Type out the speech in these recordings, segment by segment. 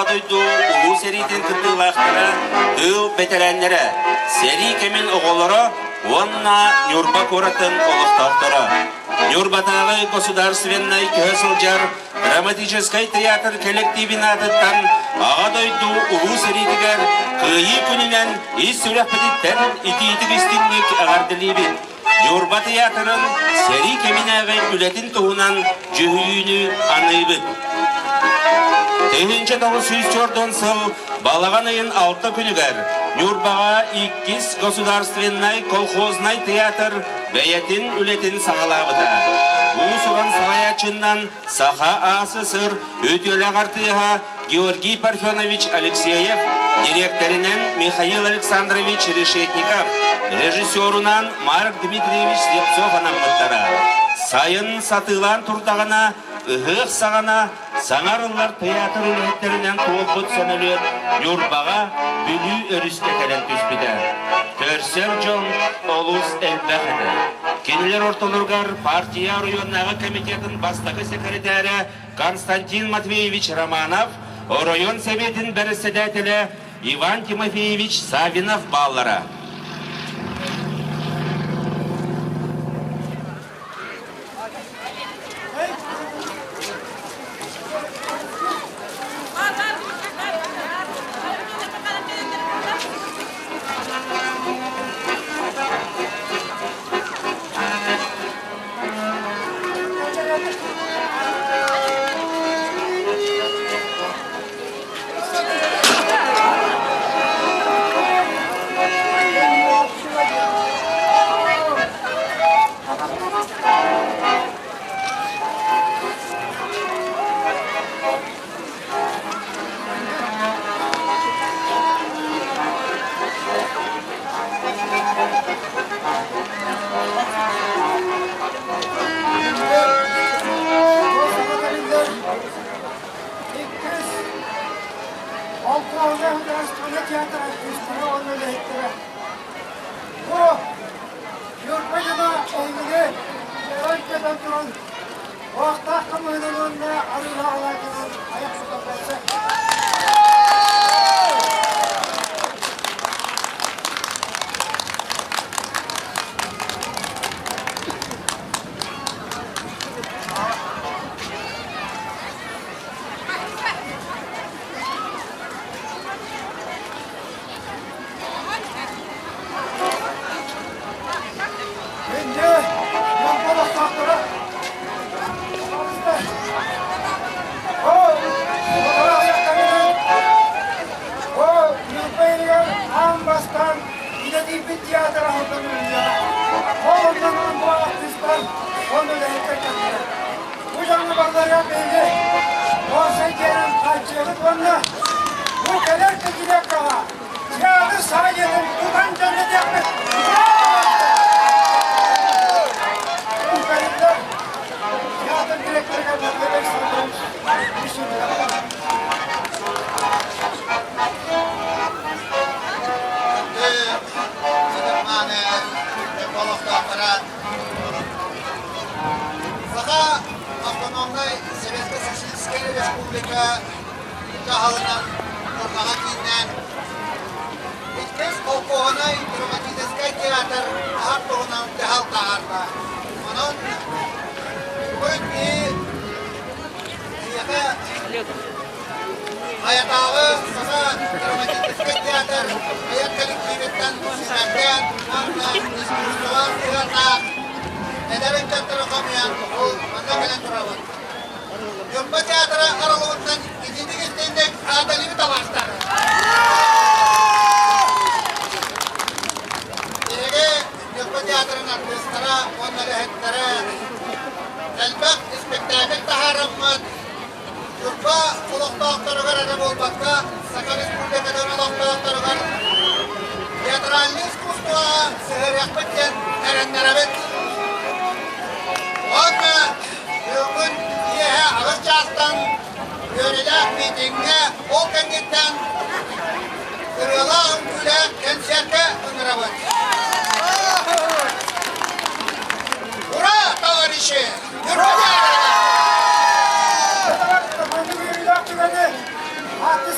дойду Улуу сэриитин кыттыылаахтара, тыыл бэтэрээннэрэ, сэрии кэмин оҕолоро уонна Ньурба куоратын олохтоохторо. Ньурбатааҕы государственнай көһө сылдьар драматическай театр кэлэктиибин аатыттан Аҕа дойду Улуу сэриитигэр Кыайыы күнүнэн ис сүрэхпититтэн итиитик-истиҥник эҕэрдэлиибит! Ньурба тыйаатырын сэрии кэминээҕи үлэтин туһунан дьүһүйүүнү аныыбыт. 1904 сыл балаҕан ыйын алта күнүгэр Ньурбаҕа иккис государственнай колхознай театр бэйэтин үлэтин саҕалаабыта. Уус-уран салайааччыннан Саха АССР үтүөлээх артыыһа Георгий Парфенович Алексеев, дириэктэринэн Михаил Александрович Решетников, режиссерунан Марк Дмитриевич Слепцов анаммыттара. Сайын сатыылаан турдаҕына, ыһыах саҕана саҥа арыллар тыйаатыр үлэһиттэринэн туолбут сөмөлүөт Ньурбаҕа Бүлүү өрүскэ кэлэн түспүтэ. Көрсөр дьон олус элбэх этэ. Кинилэр ортолоругар партия оройуоннааҕы комитетын бастакы секретарэ Константин Матвеевич Романов, оройуон Сэбиэтин бэрэссэдээтэлэ Иван Тимофеевич Саввинов бааллара. Иккис Холкуоһуна художественнай театр артыыстара уонна үлэһиттэрэ. Бу Ньурба дьоно эһигини дьаран туран Уохтаах хомуһунан уонна арыылаах алаадьынан айах туталлар. Күндү Ньурба олохтоохторо! Бу Ньурба иһигэр аан бастаан идэтийбит театр аһыллан үлэлиэҕэ. Ол оннунан бу артыыстар уонна үлэһиттэр кэллилэр. Бу дьоҥҥо барыларыгар биһиги уопсай дьиэнэн хааччыйабыт уонна бу кэлэр пятилеткаҕа театр саҥа дьиэтин тутан дьэннэтиэхпит. Театр директорыгар Матвей Александрович Саха автономнай Советскай Социалистическай Республика дьаһалынан Ньурбаҕа кииннээн иккис холкуоһунай драматическай театр аһар туһунан дьаһал таһаарда. Онон бүгүн биһиэхэ Хайатааҕы Саха драматическай театр айар коллективиттан сүүмэрдээн уонна искусствоҕа сыһыаннаах эдэр ыччаттары хомуйан бу манна кэлэн турабыт. Ньурба театра арыллыбыттан итинник истиҥник ааталыыбыт алаастар. Биһиги Ньурба театрын артыыстара уонна үлэһиттэрэ элбэх испэктээкил таһаараммыт Ньурба олохтоохторугар эрэ буолбакка, Саха Республикатын олохтоохторугар театральнай искусствоҕа сыһыарыахпыт диэн эрэннэрэбит. Уонна бүгүн киэһэ аҕыс чаастан үөрүүлээх миитиҥҥэ ол кэнниттэн ырыалаах үҥкүүлээх кэнсиэркэ ыҥырабыт. Ура, товарищи! Ньурба Артыыс.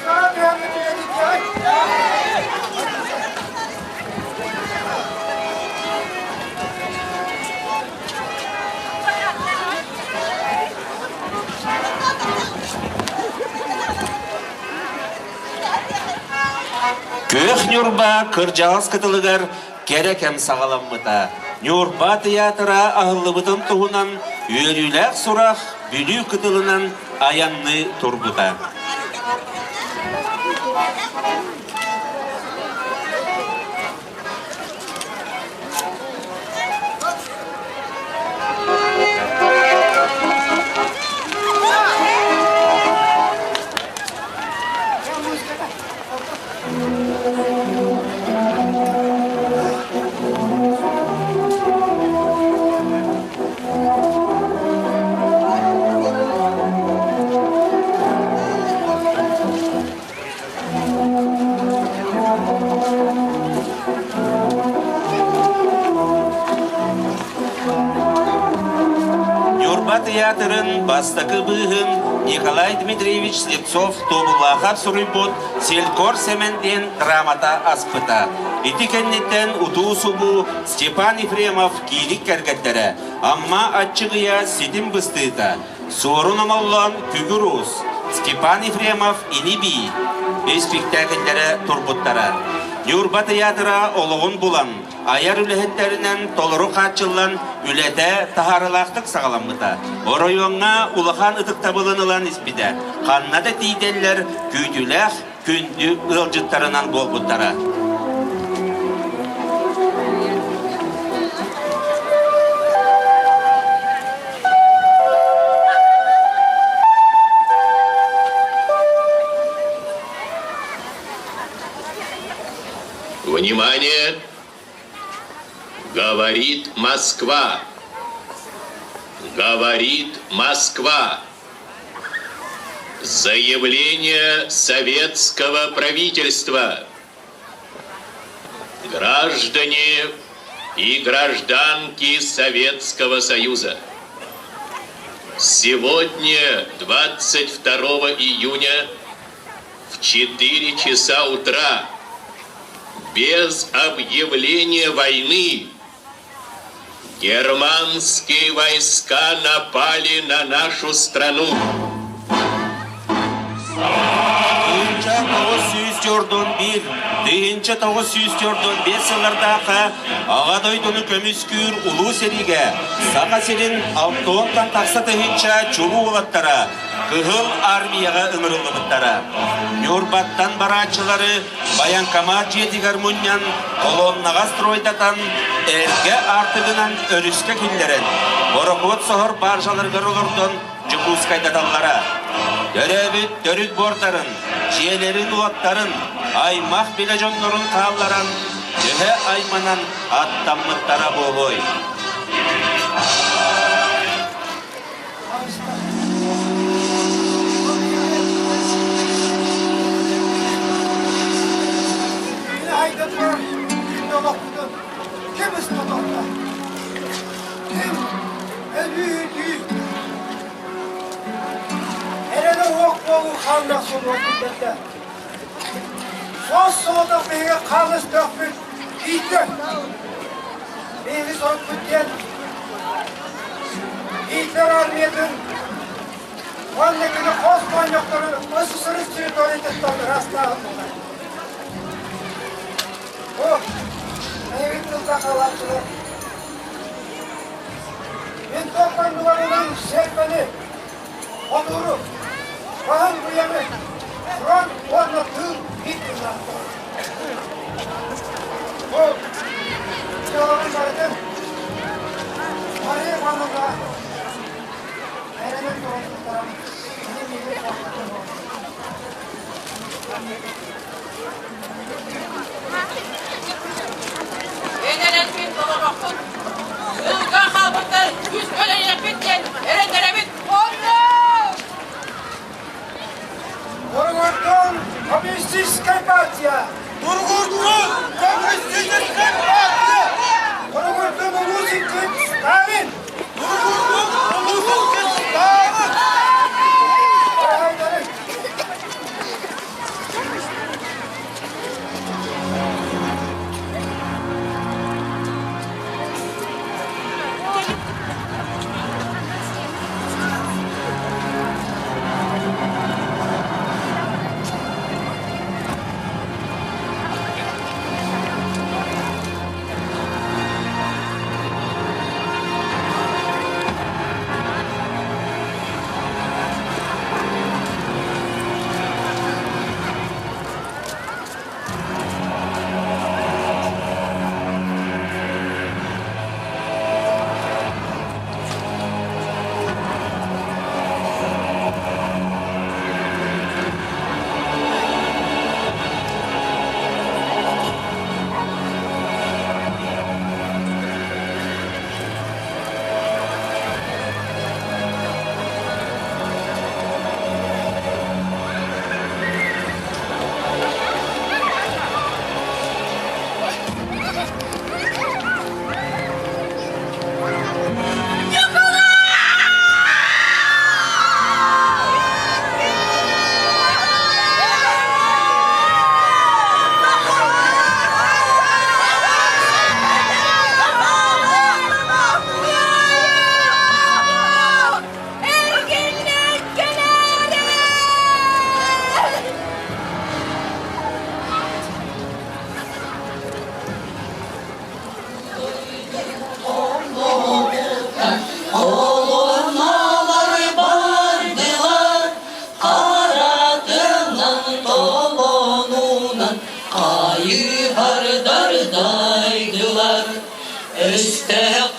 Күөх Ньурба кырдьаҕас кытылыгар кэрэ кэм саҕаламмыта. Ньурба тыйаатыра аһыллыбытын туһунан үөрүүлээх сурах Бүлүү кытылынан айанныы турбута. Ньурба тыйаатырын бастакы быыһын Николай Дмитриевич Слепцов Туобулаахап суруйбут «Селькор Сэмэн» диэн драмата аспыта. Ити кэнниттэн утуу-субуу Степан Ефремов киирик кэргэттэрэ Амма Аччыгыйа ситим быстыыта Суорун Омоллоон Күгүр Уус, Степан Ефремов Ини-бии испиктээкиллэрэ турбуттара. Ньурба тыйаатыра олоҕун булан, айар үлэһиттэринэн толору хааччыллан үлэтэ таһаарыылаахтык саҕаламмыта. Оройуоҥҥа улахан ытыктабылын ылан испитэ. Ханна да тиийдэллэр күүтүүлээх күндү ыалдьыттарынан буолбуттара. Внимание! Говорит Москва! Говорит Москва! Заявление советского правительства. Граждане и гражданки Советского Союза. Сегодня, 22 июня, в 4 часа утра, без объявления войны, Германские войска напали на нашу страну. 1941 1945 сыллардаахха Аҕа дойдуну көмүскүүр Улуу сэриигэ Саха сирин алтыттан тахса тыһыынча чулуу уолаттара Кыһыл Армияҕа ыҥырыллыбыттара. Ньурбаттан барааччылары Байаҥкамаат дьиэтигэр мунньан, колоннаҕа стройдатан, эргэ аартыгынан өрүскэ киллэрэн, борокуот соһор баржаларыгар олордон Дьокуускайдаталлара. Төрөөбүт төрүт буортарын, дьиэлэрин-уоттарын, аймах-билэ дьоннорун хаалларан, төһө айманан аттаммыттара буолуой? Ким ыстататта? Ким өлүү Эрэнэ уох буолуу хааннаах суруйбут Сос соҕотох биһиги хаалыс бөхпүт ииттэ. Биһиги сорукпут диэн Гитлер армиятын уонна кини хос моонньохторун СССР территориятыттан ыраастааһын буолар. Бу эһиги тылга хаалааччылар Винтовка аннуларынан сиэрпэни, хотууру, баһын быйаны, фронт уонна тыыл биир тыыннаахтар. Бу дьыалабын барытын Мария Ивановна эрэнэн туран туттаран кини миигин соһутан Эн эрэлбин толороххун, тылга хаалбыттар үс өлөйүөхпүт диэн эрэннэрэбит. Тургутун Коммунистическая партия! Тургутун Коммунистическая партия! Тургутун Улусикин Сталин! Тургутун Улусикин Сталин!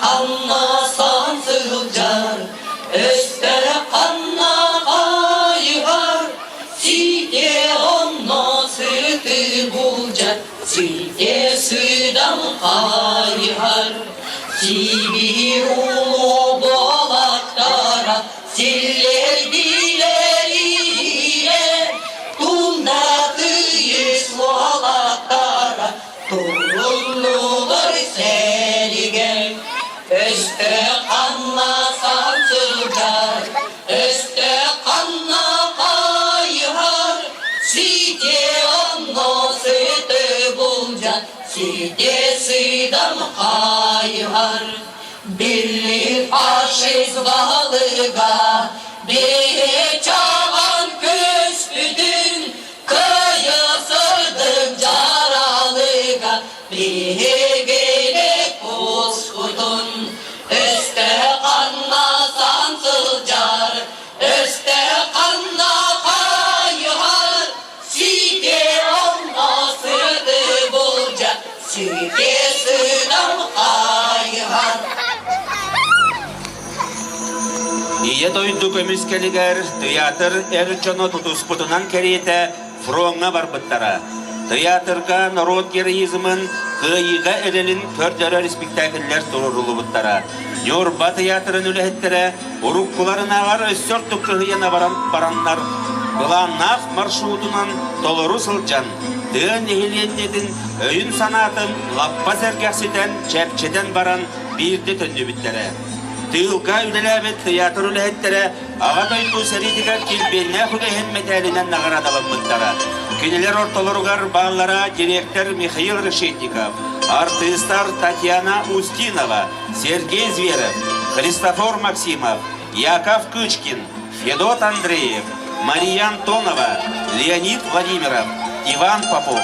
ханна сан сылдьар, өстөөх ханна хайыһар, сиитэ онно сыты булдьар, сиитэ сыдам хайыһар. Сибиир улуу буолаттара силлэрдилэр иһиирэ, туннатыйыс уолаттара Туруллулар сэригэ, өстөөх ханна сан сылдьар, өстөөх ханна хайыһар, ситэ онно сыты булдьан, ситэ сыдам хайыһар. Биллир фашист балыга, биһи чаҕан көспүтүн, Кыайа сырдык дьаралыга биһигини куспутун, өстөөх ханна сан сылдьар, өстөөх ханна хайыһар, сиитэ онно сырды булдьа, сиитэ сыдам хайыһар. Ийэ дойду көмүскэлигэр тыйаатыр эр дьоно тутуспутунан кэриэтэ фроҥҥа барбыттара. Тыйаатырга норуот героизмын, кыайыыга эрэлин көрдөрөр испиктээкиллэр туруоруллубуттара. Ньурба тыйаатырын үлэһиттэрэ уруккуларынааҕар өссө ордук кыһыйан баран бараннар, былааннаах маршрутунан толору сылдьан, тыа нэһилиэнньэтин өйүн-санаатын лаппа сэргэхситэн, чэпчэтэн баран биирдэ төннүбүттэрэ. Тыылга үлэлээбит тыйаатыр үлэһиттэрэ Аҕа дойду сэриитигэр килбиэннээх үлэһит мэтээлинэн наҕараадаламмыттара. Кинилэр ортолоругар бааллара директор Михаил Решетников, артыыстар Татьяна Устинова, Сергей Зверев, Христофор Максимов, Яков Кычкин, Федот Андреев, Мария Антонова, Леонид Владимиров, Иван Попов.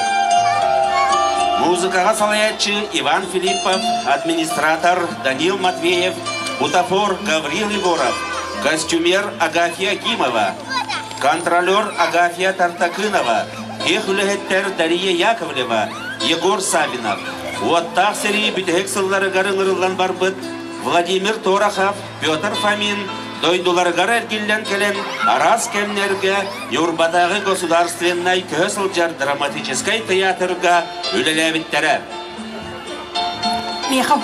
Музыкаҕа салайааччы Иван Филиппов, администратор Данил Матвеев, бутафор Гаврил Егоров, костюмер Агафья Акимова, контролер Агафья Тартакынова, тех үлэһиттэр Дария Яковлева, Егор Савинов, уоттаах сэрии бүтэһик сылларыгар ыҥырыллан барбыт Владимир Торохов, Петр Фомин дойдуларыгар эргиллэн кэлэн араас кэмнэргэ Ньурбатааҕы государственнай көһө сылдьар драматическай тыйаатырга үлэлээбиттэрэ. Миэхэ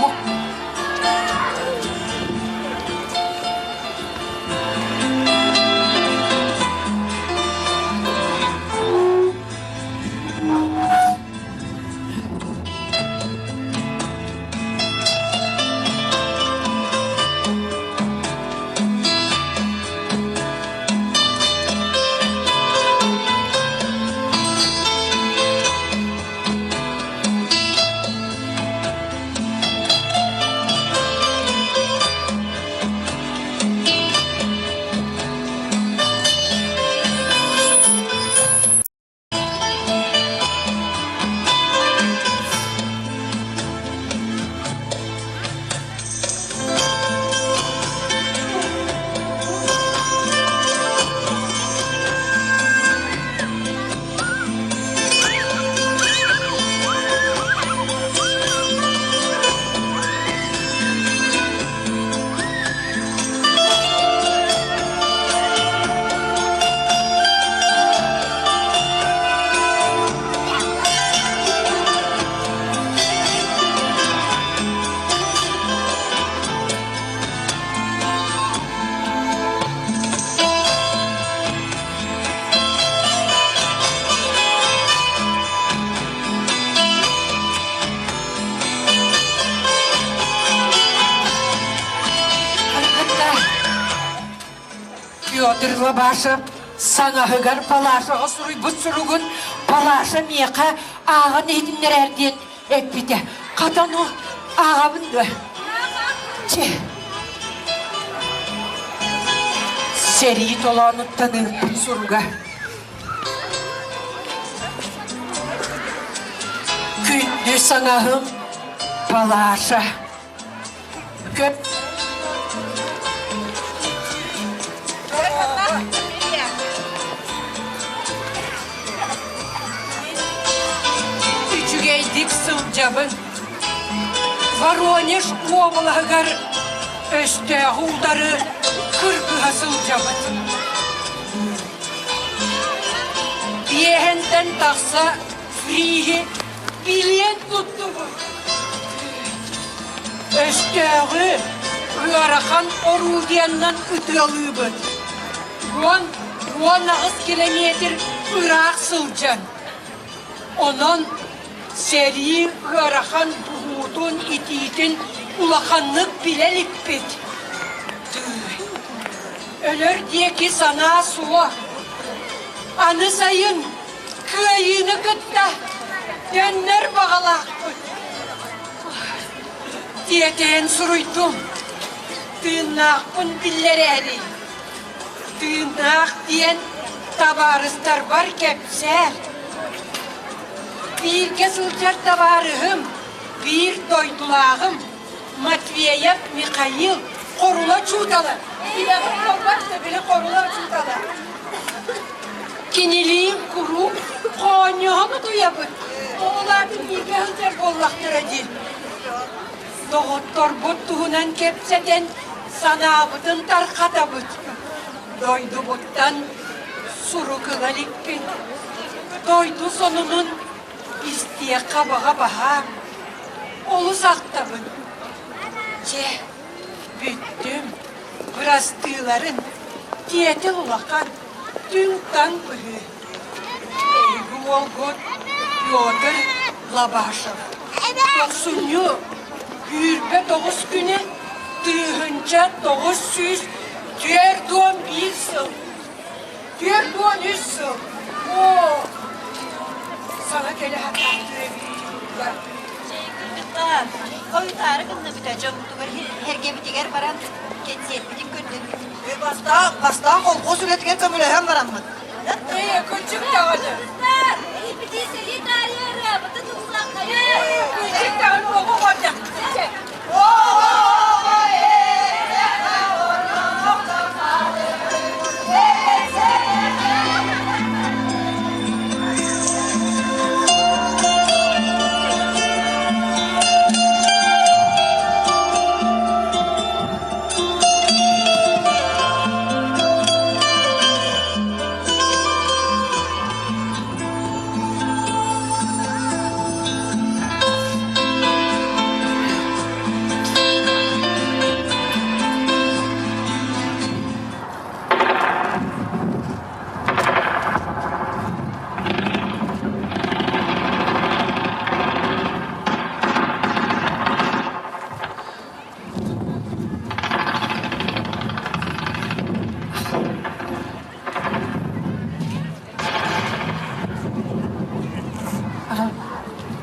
Петр Лобашев саҥаһыгар Палашаҕа суруйбут суругун Палаша миэхэ ааҕан иһитиннэрээр диэн эппитэ. Хата ону ааҕабын дуо? Чэ. Сэрии толоонуттан ыыппыт суруга. Күндү саҥаһым Палаша. Көп Үчүгэйдик сылдьабын. Воронеж уобалаһыгар өстөөҕү утары кыргыһа сылдьабыт. Биэһэнтэн тахса фриһи билиэн туттубут. Өстөөҕү ыарахан орудияннан ытыалыыбыт. 10-18 километр ыраах сылдьан. Онон сэрии ыарахан буһуутун, итиитин улаханнык билэ иликпит. Тыый, өлөр диэки санаа суох. Аны сайын кыайыыны кытта төннөр баҕалаахпыт. Тиэтэйэн суруйдум. Тыыннаахпын биллэрээри. Тыыннаах диэн табаарыстарбар кэпсээр. Бииргэ сылдьар табаарыһым, биир дойдулааҕым Матвеев Михаил Хорула учуутала. Билэҕин буолбат да били Хорула учуутала. Кинилиин куруук хоонньоһон утуйабыт. Оҕолоотун бииргэ сылдьар буоллахтара дии. Доҕотторбут туһунан кэпсэтэн санаабытын тархатабыт. Дойдубуттан сурук ыла иликпин. Дойду сонунун истиэххэ баҕа баһаам. Олус ахтабын. Чэ, бүттүм. Бырастыыларын, тиэтэл улахан, түҥ-таҥ быһыы. Эһиги уолгут Петр Лобашев. Тохсунньу 29 күнэ 1941 сыл. 43 сыл. Оо, саҥа кэлэ сатаахтыыр эбит Хойутаары гынныбыта дьоммутугар эргэбитигэр баран кэнсиэрпитин көрдөрбүт. Бастаан, бастаан колхоз үлэтигэр көмөлөһөн бараммыт. Ээ, кырдьык даҕаны. Кырдьык даҕаны оҕо оҕо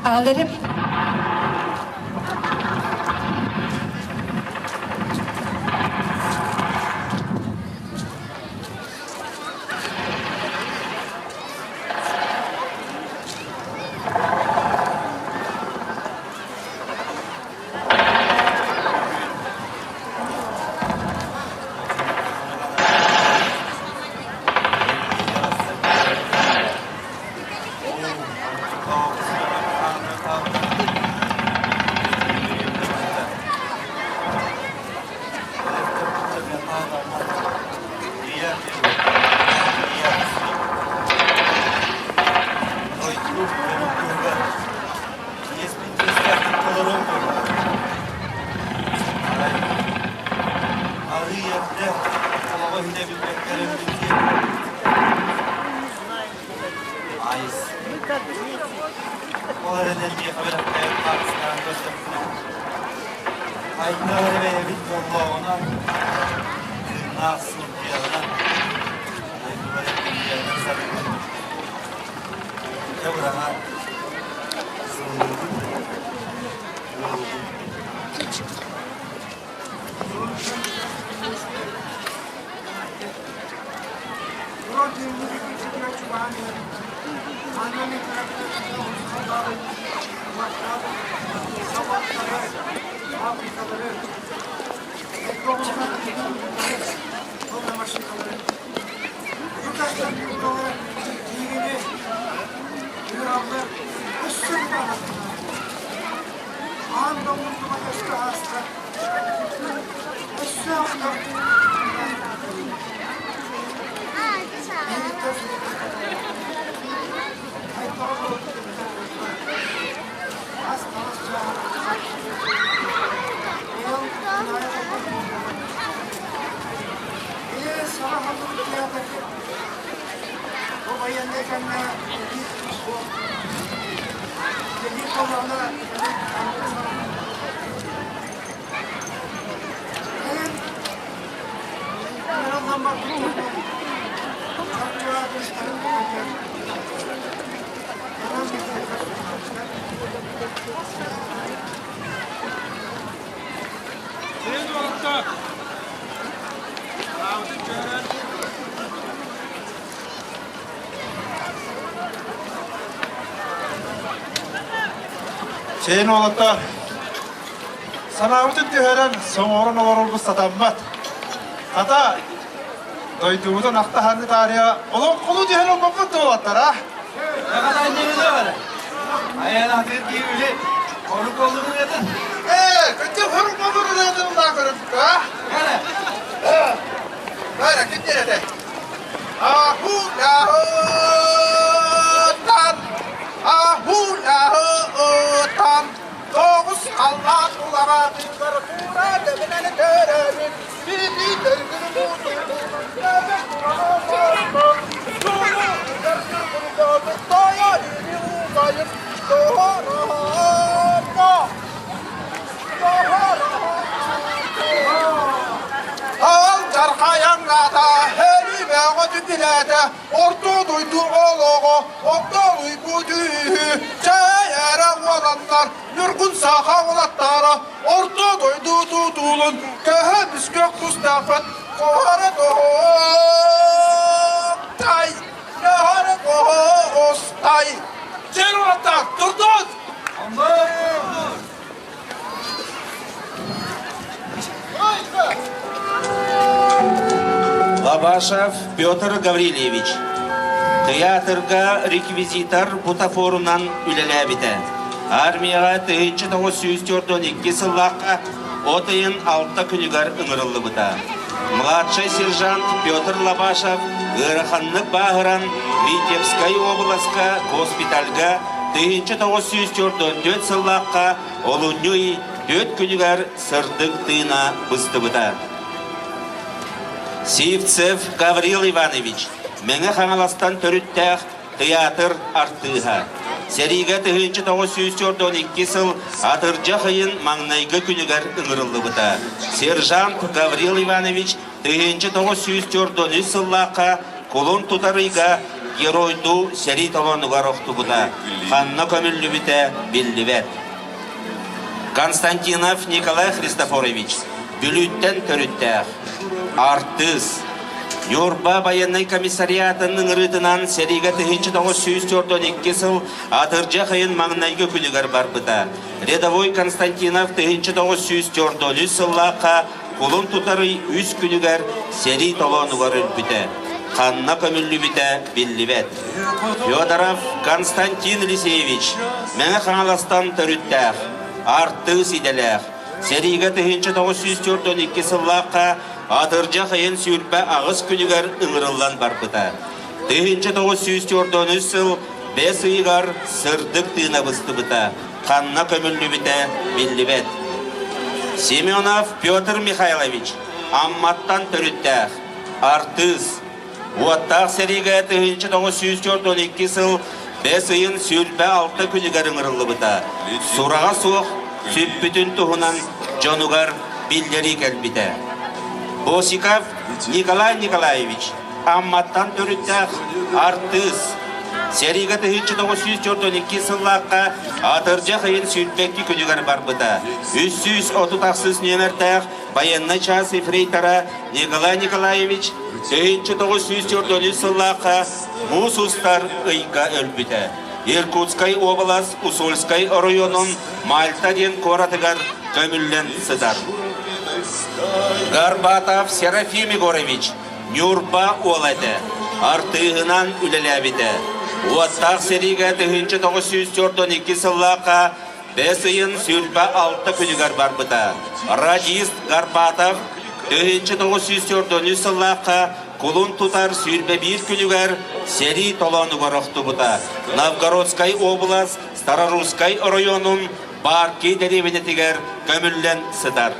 Аҕаларым Чэйин уолаттар, санаабытын түһэрэн, соҥоорон олорорбут сатаммат. Хата, дойдубутун ахтаһанны таарыйа олоҥхолуу түһэн ылбаппыт да уолаттар, а? Ээ, көтө хорук болур ырыатын лаа көрөбүт, а? Бара, ким диэн Аху-лаху-тан, аху-лаху-тан, тоҕус халлаан улаҕатыгар тура дэбинэн көрөбүн, били төргүн Алдьархайаҥнаата, һэлиибэҕэ түбүлээтэ, орто дойду олоҕо, оттолуйбу түүһү, чэй эрэ уоланнар, ньургун саха уолаттара, орто дойду тутулун, көһө бүскөх тустаахпыт, куһары туһутай, нөһөрү туһустай. Чэр уолаттар, турдут! Лобашев Петр Гаврильевич тыйаатырга реквизитор бутафорунан үлэлээбитэ. Армияҕа 1942 сыллаахха от ыйын алта күнүгэр ыҥырыллыбыта. Младшай сержант Петр Лобашев ыараханнык бааһыран Витебскай уобаласка госпитальга 1944 сыллаахха олунньу ый түөрт күнүгэр сырдык тыына быстыбыта. Сивцев Гаврил Иванович Мэҥэ Хаҥаластан төрүттээх тыйаатыр артыыһа. Сэриигэ 1942 сыл атырдьах ыйын маҥнайгы күнүгэр ыҥырыллыбыта. Сержант Гаврил Иванович 1943 сыллаахха кулун тутар ыйга геройдуу сэрии толоонугар охтубута, ханна көмүллүбүтэ биллибэт. Константинов Николай Христофорович Бүлүүттэн төрүттээх, артыыс, Ньурба байыаннай комиссариатын ыҥырыытынан сэриигэ 1942 сыл атырдьах ыйын маҥнайгы күнүгэр барбыта. Рядовой Константинов 1943 сыллаахха кулун тутар ый үс күнүгэр сэрии толоонугар өлбүтэ. Ханна көмүллүбүтэ биллибэт. Федоров Константин Елисеевич Мэҥэ Хаҥаластан төрүттээх, артыыс идэлээх, сэриигэ 1942 сыллаахха атырдьах ыйын 28 күнүгэр ыҥырыллан барбыта. 1943 сыл бэс ыйыгар сырдык тыына быстыбыта, ханна көмүллүбүтэ биллибэт. Семенов Петр Михайлович Амматтан төрүттээх, артыыс, Уоттаах сэриигэ 1942 сыл бэс ыйын 26 күнүгэр ыҥырыллыбыта. Сураҕа суох сүппүтүн туһунан дьонугар биллэрии кэлбитэ. Босиков Николай Николаевич Амматтан төрүттээх артыыс. Сэриигэ 1942 сыллаахха атырдьах ыйын 22 күнүгэр барбыта. 336 нүөмэрдээх байыаннай чаас ефрейтора Николай Николаевич 1943 сыллаахха муус устар ыйга өлбүтэ. Иркутскай уобалас Усольскай оройуонун Мальта диэн куоратыгар көмүллэн сытар. Горбатов Серафим Егорович Ньурба уола этэ. Артыыһынан үлэлээбитэ. Уоттаах сэриигэ 1942 сыллаахха Бэс ыйын 26 күнүгэр барбыта. Радист Горбатов. 1943 сыллаахха кулун тутар 21 күнүгэр сэрии толоонугар охтубута. Новгородскай область Старорусскай оройуонун Барки дэриэбинэтигэр көмүллэн сытар.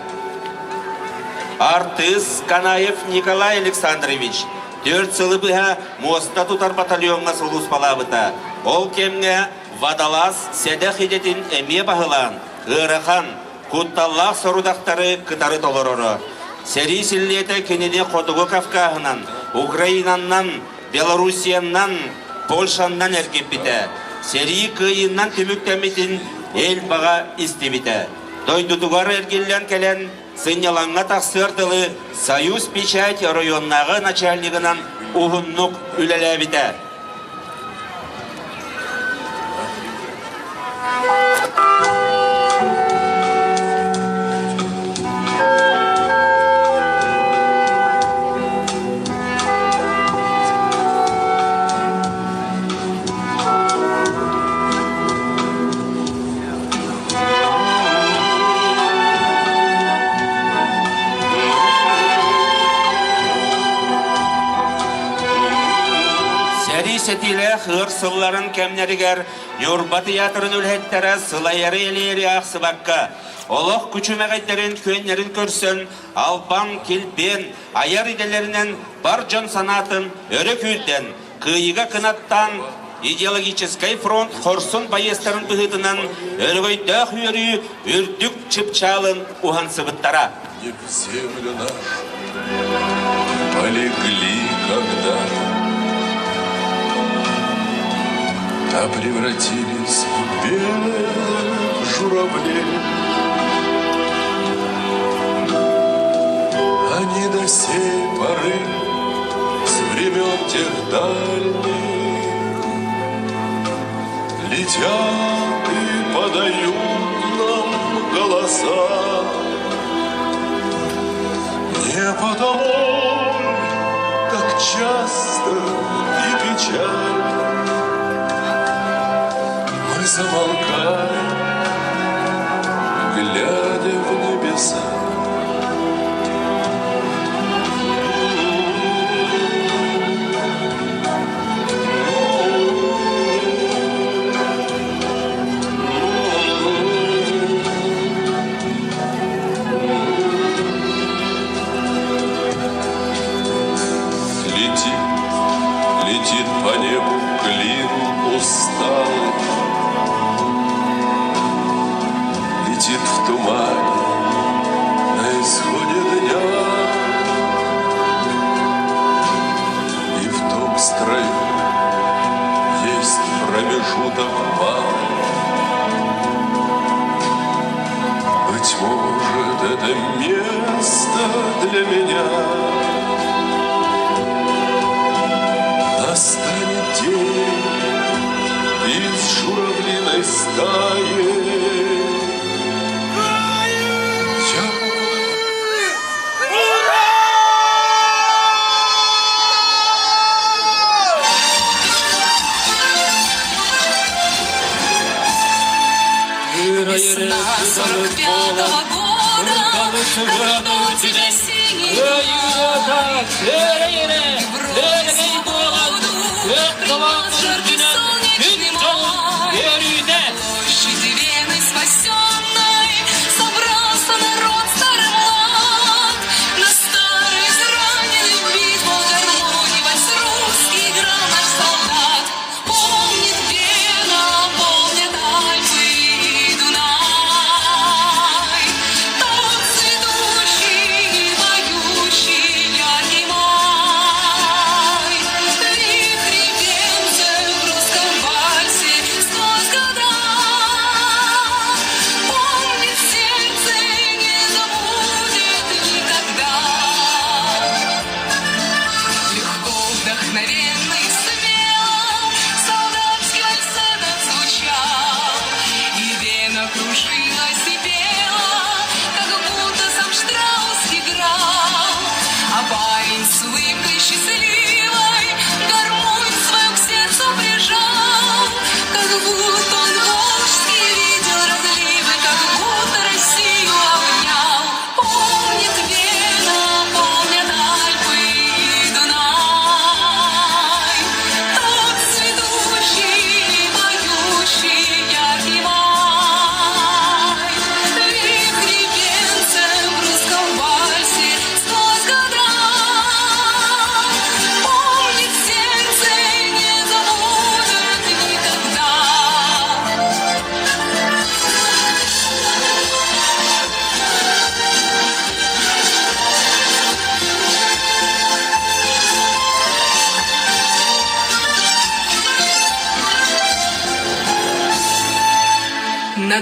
Артыыс Канаев Николай Александрович 4 сылы быһа муоста тутар батальоҥҥа сулууспалаабыта. Ол кэмҥэ водолаз сэдэх идэтин эмиэ баһылаан, ыарахан, кутталлаах сорудахтары кытары толороро. Сэрии силлиэтэ кинини Хотугу Кавкаһынан, Украинаннан, Белоруссиянан, Польшаннан эргиппитэ. Сэрии кыайыынан түмүктэммитин эл баҕа истибитэ. Дойдутугар эргиллэн кэлэн, сынньалаҥҥа тахсыар дылы Союз печать оройуоннааҕы начальнигынан уһуннук үлэлээбитэ. Сэрии сэтиилээх ыар сылларын кэмнэригэр Ньурба тыйаатырын үлэһиттэрэ сылайары-элэйэри аахсыбакка, олох күчүмэҕэйдэрин күөннэрин көрсөн, албан, килбиэн, айар идэлэринэн бар дьон санаатын өрө күүрдэн, кыайыыга кынаттаан, идеологическай фронт хорсун байыастарын быһыытынан өрөгөйдөөх үөрүү үрдүк чыпчаалын уһансыбыттара. Землю нашу полегли когда-то, а превратились в белых журавлей. Они до сей поры с времен тех дальних Летят и подают нам голоса. Не потому так часто и печально Мы замолкаем, глядя в небеса. Летит, летит по небу клин усталый, Летит в тумане на исходе дня. И в том строю есть промежуток малый. Быть может, это место для меня. Настанет день из журавлиной стаи. Я Весна 45-го года, когда у тебя синий Брось свободу, принес жаркий солнечный май. Площади Вены спасенной собрался народ старый млад. На старый израненный битву гармонии вальс русский играл наш солдат. Помнит Вена, помнит Альпы и Дунай. Тот цветущий и поющий яркий май.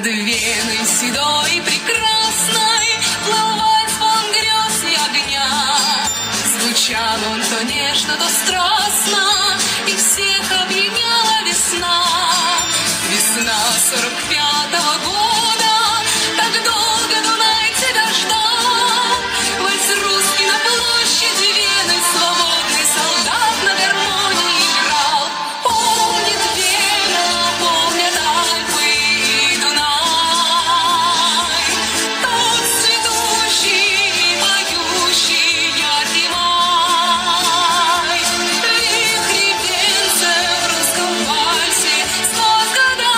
Над Веной седой и прекрасной Плыл вальс полон грез и огня. Звучал он то нежно, то страстно, И всех объединяла весна. Весна 45-го года Так долго Дунай тебя ждал. Вальс русский на площади Вены Свободный солдат на гармонии играл. Помнит Вена, помнят Альпы и Дунай. Тот цветущий и поющий яркий май. Вихри венца в русском вальсе сквозь года.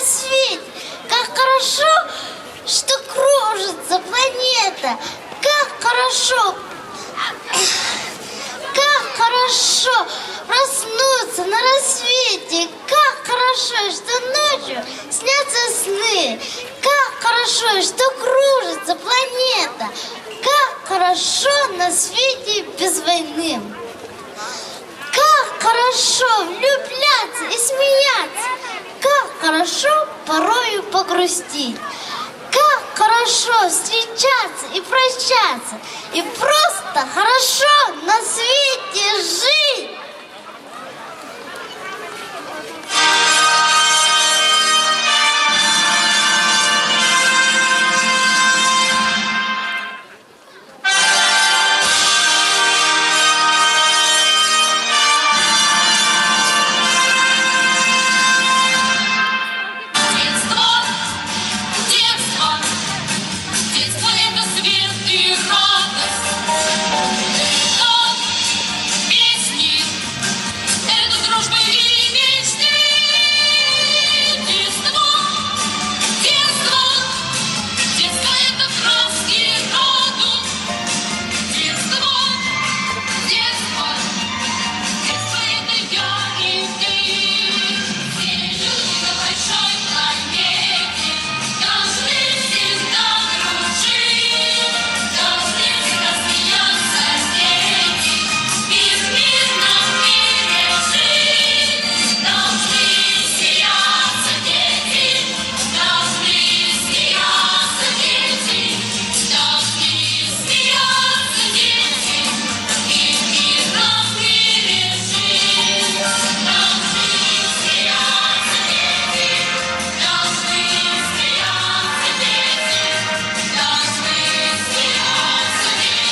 рассвете, как хорошо, что кружится планета, как хорошо, как хорошо проснуться на рассвете, как хорошо, что ночью снятся сны, как хорошо, что кружится планета, как хорошо на свете без войны. Как хорошо влюбляться и смеяться, как хорошо порою погрустить. Как хорошо встречаться и прощаться, и просто хорошо на свете жить! Детство, детство, детство это свет и радость. Это песни, это дружба и мечты. Детство, детство, детство это краски радуг. Детство, детство, детство это я и ты. Все люди на большой планете должны всегда дружить, должны всегда смеяться дети и в мирном мире жить. Должны смеяться дети, должны смеяться дети, должны смеяться дети и в мирном мире жить. Должны смеяться дети, должны смеяться дети, должны смеяться дети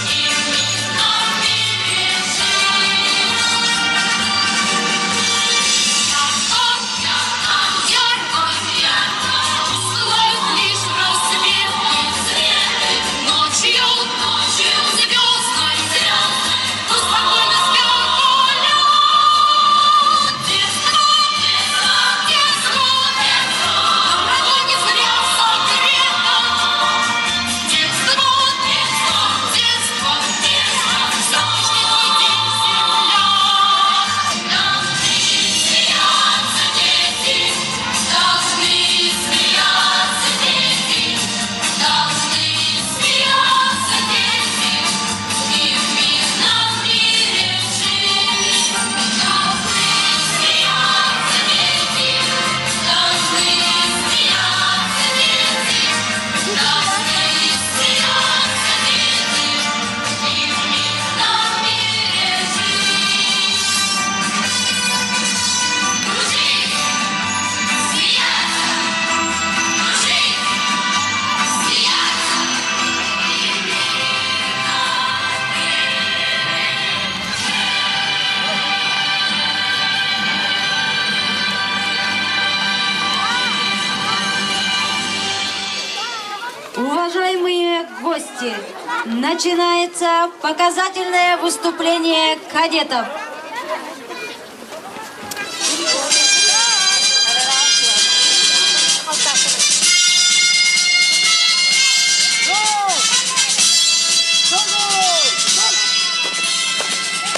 и в мирном мире жить. Ярко, ярко, пылают лишь рассветы, ночью, ночью звездной, пусть спокойно спят поля. Детство, детство, детство, доброта не зря согрета. Детство, детство, детство, детство, завтрашний твой день земля. Должны смеяться дети, должны смеяться дети, должны смеяться дети и в мирном мире жить. Должны смеяться дети, должны смеяться дети, должны смеяться дети и в мирном мире жить. Дружить, смеяться, дружить, смеяться и в мирном мире. Уважаемые гости, начинается показательное выступление кадетов.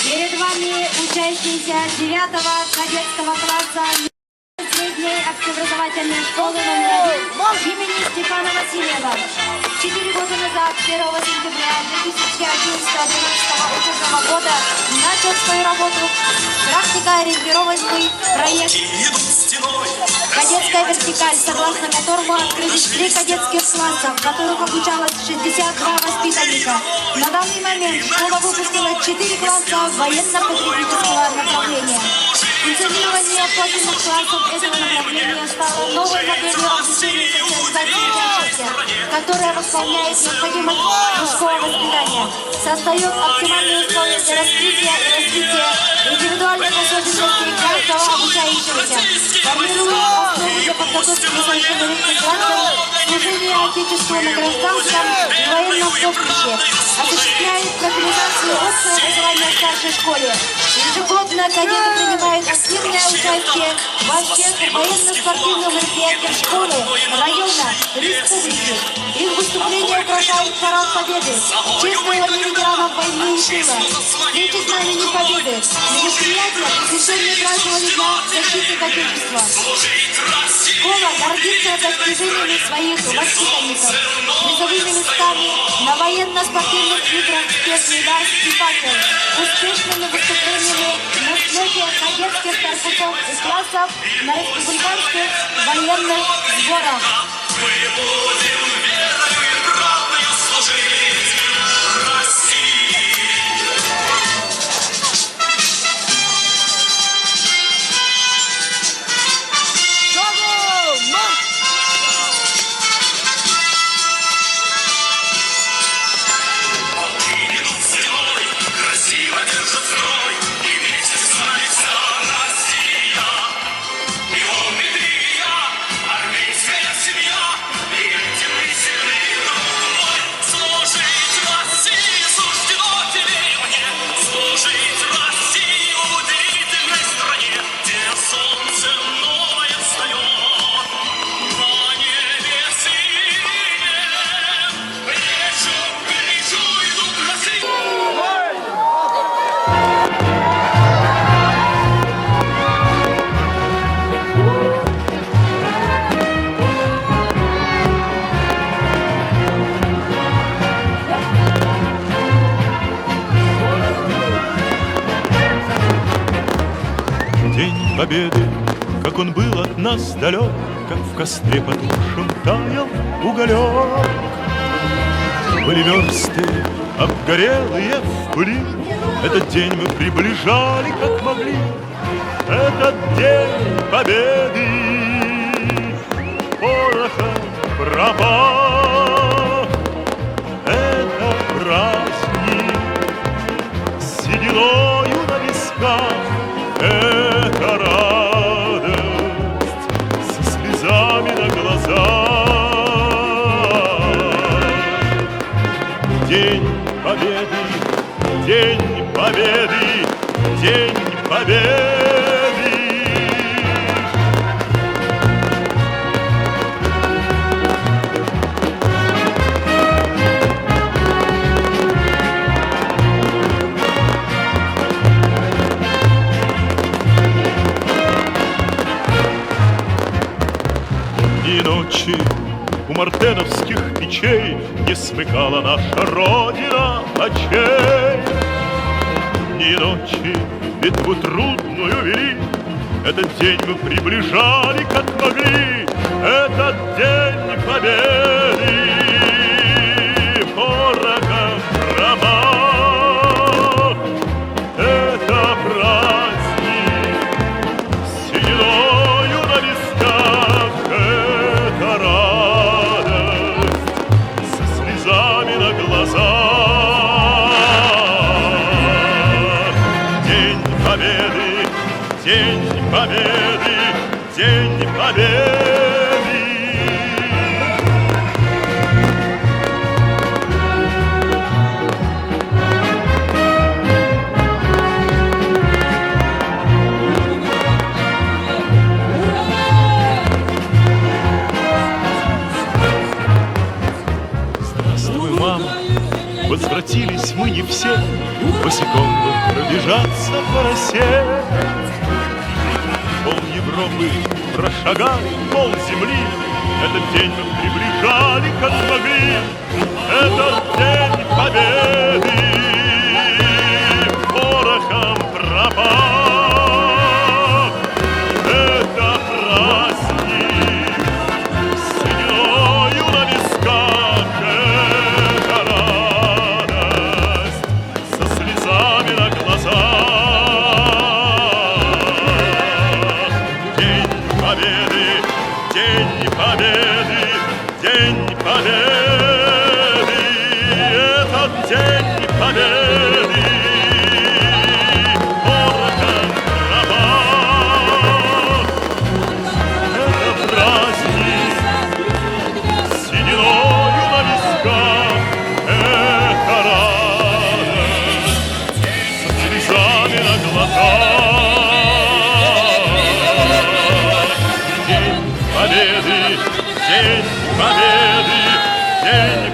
Перед вами учащиеся 9 кадетского класса средней общеобразовательной школы номер 1 имени Степана Васильева. 4 года назад, 1 сентября 2011 учебного года, начал свою работу практикоориентированный проект «Кадетская вертикаль», согласно которому открылись три кадетских класса, в которых обучалось 62 воспитанника. На данный момент школа выпустила 4 класса военно-патриотического направления. Функционирование профильных классов этого направления стало новой моделью обучения социализации учащихся, которая восполняет необходимость мужского воспитания, создает оптимальные условия для раскрытия и развития индивидуальных особенностей каждого обучающегося, формирует основу для подготовки несовершеннолетних граждан служения Отечеству на гражданском и военном поприще, осуществляет профилизацию общего образования в старшей школе. Ежегодно кадеты принимают активное участие во всех военно-спортивных мероприятиях школы, района, республики. Их выступления украшают парад Победы, чествование ветеранов войны и тыла, встречи Знамени Победы, мероприятия, посвященные празднованию Дня защитника Отечества. Школа гордится достижениями своих воспитанников, призовыми местами на военно-спортивных играх «Спецмедарс» и «Факел», успешными выступлениями на слете кадетских корпусов и классов на республиканских военных сборах. Мы будем верою и правдою служить России. Красиво держит строй, и вместе с нами вся Россия. И он, и ты, и я, армейская семья, и этим мы сильны, друг мой. Служить России суждено тебе и мне, служить России удивительной стране, где солнце новое встает на небе синем. Плечом к плечу идут Россия. День Победы, как он был от нас далек, Как в костре потухшем таял уголек. Были версты, обгорелые в пыли, Этот день мы приближали, как могли. Этот день Победы порохом пропах. Это праздник с сединою на висках, Это радость со слезами на глазах. День Победы, День Победы, День Победы! Дни и ночи у мартеновских печей Не смыкала наша Родина очей. Дни и ночи битву трудную вели, Этот день мы приближали, как могли, Этот день победы порохом пропах. Это праздник с сединою на висках, Это радость со слезами на глазах. День Победы, День Победы, День Победы! Здравствуй, мама, возвратились мы не все, Босиком бы пробежаться по росе. Пол Европы прошагали, пол земли, Этот день мы приближали, как могли, Этот день победы порохом пропах. Это праздник с сединою на висках, Это радость со слезами на глазах. День Победы, День Победы, День Победы, этот День Победы порохом День Победы! День.